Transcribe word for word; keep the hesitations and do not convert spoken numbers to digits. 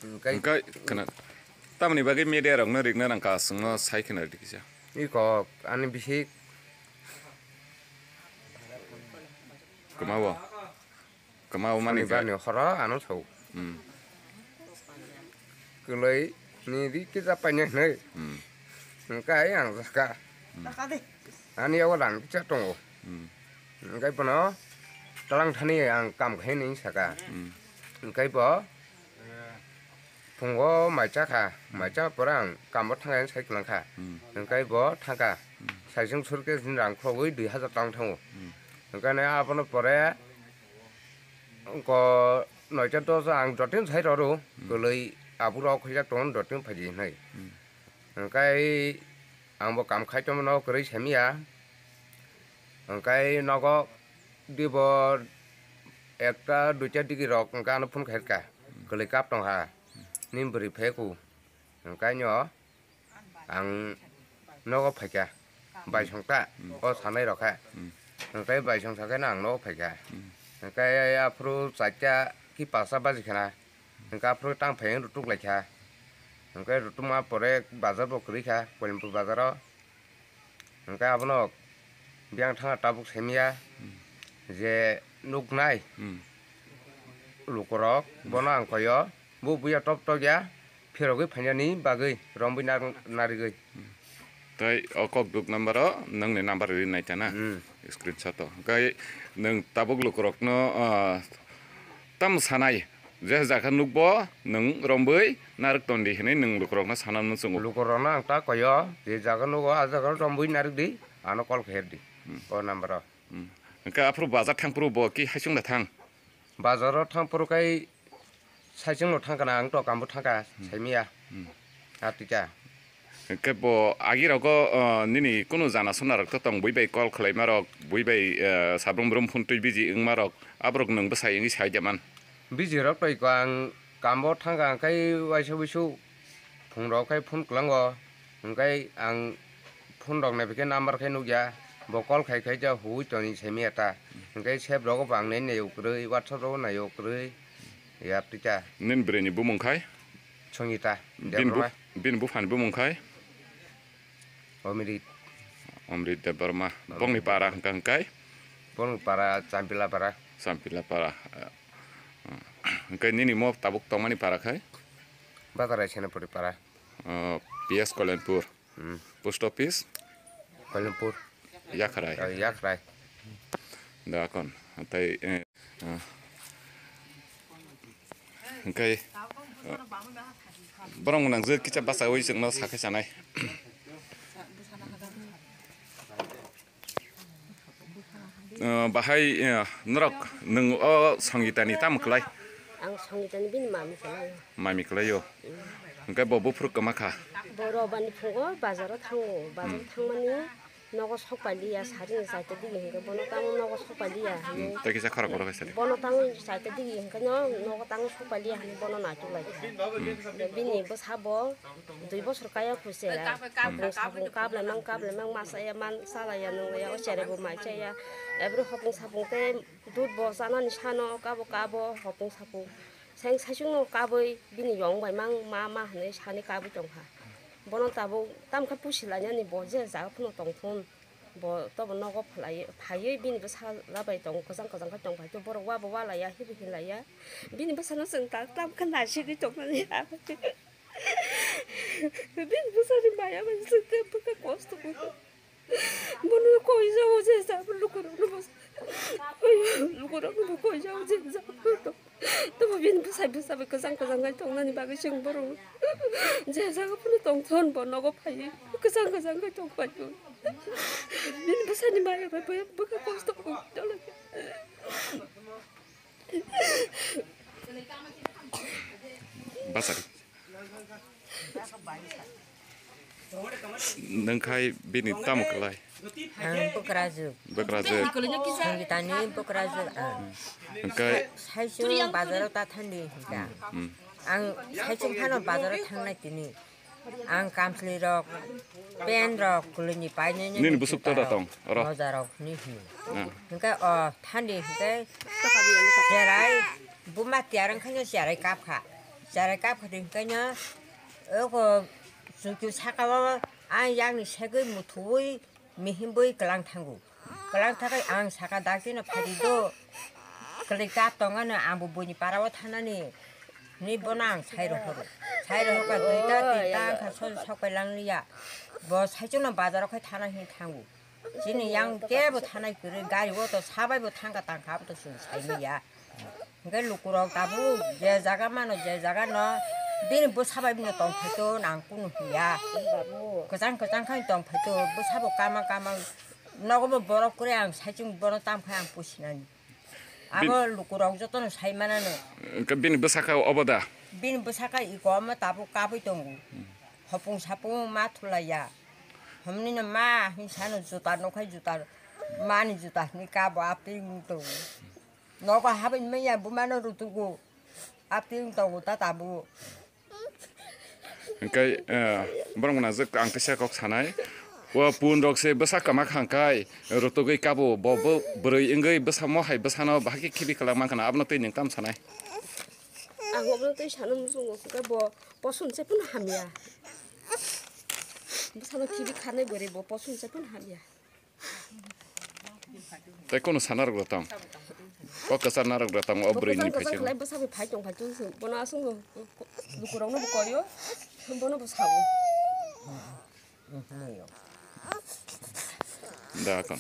Hwnkhe khna tamni bagwi media rokno rikna nang ka chwngno sai khna rikisa. Iko ani bisi kwmao. Kwmao mani Sonibar ni horo ano sao. Hmm. Kwlwi ni ri kisa paina hwnwi. Hmm. Hwnkhe ai ang saka. Hmm. Ani yago lang kisa tongo. Hmm. Hwnkhe bono talang thani ang kam khai ni saka. Hmm. Hwnkhe bo phungo mai cha kha, mai cha pore ang kamo thang sai kwlang kha. Hmm. Hwnkhe bo thang kha. Hmm. Saisung surkhe rang khogwi dui hazar tang thango. Hmm. Hwnkhe abono pore Ko noita dos ang jotin sai roro, hmm, kwlwi aphuru o khaijak tongo jotin phaidi hinwi. Hmm. Hwnkhe ang bo kam khai tongmano kwrwi semiya. Hwnkhe nogo dibo ekta duita digi rok hwnkhe ano phone khairka. Kwlwi kap tongkha. Ni bwrwi pheku. Hwnkhe no Ang nogo phaikha, baisong ta, hmm, o sanai rok kha. Hmm. Hwnkhe baisong sakhe no ang nogo phaikha. Hmm. Hwnkhe aphuru charta ki pasta baji khana. Hwnkhe aphuru tang phai wng rutuk laikha. Hwnkhe rutukma pore bazar bo kwrwi kha, Koilampur bazar o. Hwnkhe abono biyang thangna tabuk semiya, hmm, je nuknai, hmm, lukurok, hmm, bono ang koyo. Bo buya top top ya, phirogwi phainani bagwi, rombwi nar-, narigwi. Tei o kok duk number o, nwngni number ri nai ta na? Hmm. Screenshot o. Hwnkhe nwng tabuk lukurokno, ah, tamo sanai, je jaga nukbo, nwng rombwi narwk tondi hinwi nwng lukurokno sana muchungo. Lukurokno ang ta koyo, je jaga nugo, a jaga rombwi narwk di, ano call kher di, hmm, o number o. Hmm. Hwnkhe aphuru bazar thangphuru bo ki haichung da thang? Bazaro thang phuru kai saichung no thang kana ang to kambo thang ka, hmm, saimiya. Hmm. Atita. Hwnkhe bo agi rogo, uh, nini kunu jana sona rok to tong bui bai call khlai ma rok, bui bai, uh, sabrum brum phun twi biji wng ma rok, aborok nwng bwsai wngwi sai de man. Biji rok to iko ang kambo thang ka, ang kai waisa wisu phung rok kai phun kwlango. Hwnkhe ang phone rok naiphikhe number khe nukya, bo call khai khai ja huwi toni semiya ta. Hwnkhe save rogo bo ang nai naio kwrwi, WhatsApp rogo naio kwrwi, yap twi ta. Nini bwrwini bumung khai? Songita Bini bu-, Debbarma. Bini buphani bumung khai? Omrit. Omrit Debbarma. Omrit Bongni para Debbarma. Hwnkha hwnkhe? Bongni para Champila para. Champila para. Hwnkhe nini mo tabuk tongmani para khai? Bazar Senapuri para. Oh, P S Kolenpur. Hmm. Post office? Kolenpur. Yakhrai. Oh, Yakhrai. Da kon. Tei, eh, ah. Hwnkhe, eh, borok nang je kicha bachawi chwngno sakhe sanai. Uh, bahai, uh, norok nwng o Songitani tamo kwlai? Ang Songitani bini mami kwlaio. Mami kwlaio. Mm. Hwnkhe bo buphuru kwma kha? Bo robani phungo bazaro thango, bazaro, mm, thangmani nogo sok pailiya, sarini chaita digi hwnkhe bono tamo nogo sok pailiya hinwi. Mm, tei kisa khorok khorok khe sadi. Bono tamo chaita digi hwnkhe no nogo tamo sok pailiya hinwi bono naituk lai kha. Mm. Bini bwsa bo Dui bosor kaya kho chera. Hopung sapung kap lai mang, kap lai mang, ma chaya, man chalaya, nung laya, o cherai bo mai chaya. Ebru hopung sapung tei dud bo chanani sano kabo kabo hopung sapung. Seng saichung no kabui bini yong bai mang ma ma hinui sani kabui tong kha. Bono tabuk tamkhe pusi lainani bo je jaga phano tong thun. Bo tobo nogo phalai, phaiwi bini bwsala bai tongo, kwchang kwchang khe tong phai khe borok wa bo wa laiya, hibi hin laiya. Bini bwsano chwng ta tamo khe naisigwi tongmani. Bini bwsani maya bai chwng khe bwkha kosto khe. Bono koi jao je jabo lukurokno bo, lukurokno bo koi jao je jabo. Tobo bini bwsai bwsa bai kwchang kwchang khai tongnani bagwi chwng borok je jaga phano tongthon bo nogo phaiwi kwchang kwchang khai tong phaiwi. Bini bwsani maya bai bo bwkha kosto kho. Bwsai. Nwng khai bini tamo kwlai? Ang Bwkrajwk. Bwkrajwk. Songitani Bwkrajwk ang. Hwnkhe saichung bazaro ta thandi hwnkha. Hmm. Ang saichung phano bazaro thangnai tini. Ang kamchwlwi rok, pen rok, kwlwini painani. Nini bwswk ta da tong oro? Moja rok ni hino. Ah. Hwnkhe o thandi hwnkhe cherai buma tiyar wngkhaino cherai kapkha. Chara kap khating kaino, oko chukyu saka o ang yakni segwi muthuwi mihimwi kwlang thango. Kwlang thangwi ang saka dakti no phadi do. Kwlwi kap tongano ang bo buini para o thanani. Ni bono ang sai rohoro. Sai rohorka duita tinta wngkha sojo sok pai lang liya. Bo saichung no bazar o khai thana hin thango. Chini yang kebo thanai kwrwi, gari o to sabai bo thangka tangkha, abo to chwng sai manya. Hwnkhe lukurok tabuk je jaga mano, je jaga no, bini bwsa bai bini tong phaito, nang kunu hiya. Kwchang kwchang khai tong phaito, bwsa bo kama kama, nogo bo borok kwrwi ang saichung bono tam khai ang pusinani. Abo lukurok jotono sai manano. Hwnkhe bini bwsakha obo da? Bini bwsakha iko omo tabuk kabui tongo. Hopung sapung ma thulaiya. Hamnino ma hinsano juta nokhai juta. Mani juta hini kabo aptwi wng tongo. Nogo habwi manya bumano rutugo. Aptwi wng tongo ta tabuk. Hwnkhe, eh, borok mwnajwk ang kisa kok sanai. O pun rok se bwsa kwma khangkhai, rotogwi kabo, bo, bo bwrwi wngwi bwsa mohai bwsano bahai khe khibi kwlak mankha na, abono twi nwng tam sanai? Ang obono twi sana muchungo, hwnkhe bo poson se phano hamya. Bwsano khibi kharnai bwrwi bo poson se phano hamya. Tei kono sana rok da tong? Kok kwchar na rok da tong o bwrwi ni kwchar phaising? Kwchar khlai bwsa bai phai tong phai tong sing. Bono aswk no lukurok no bo koyo. Bono bo sao. Da kon.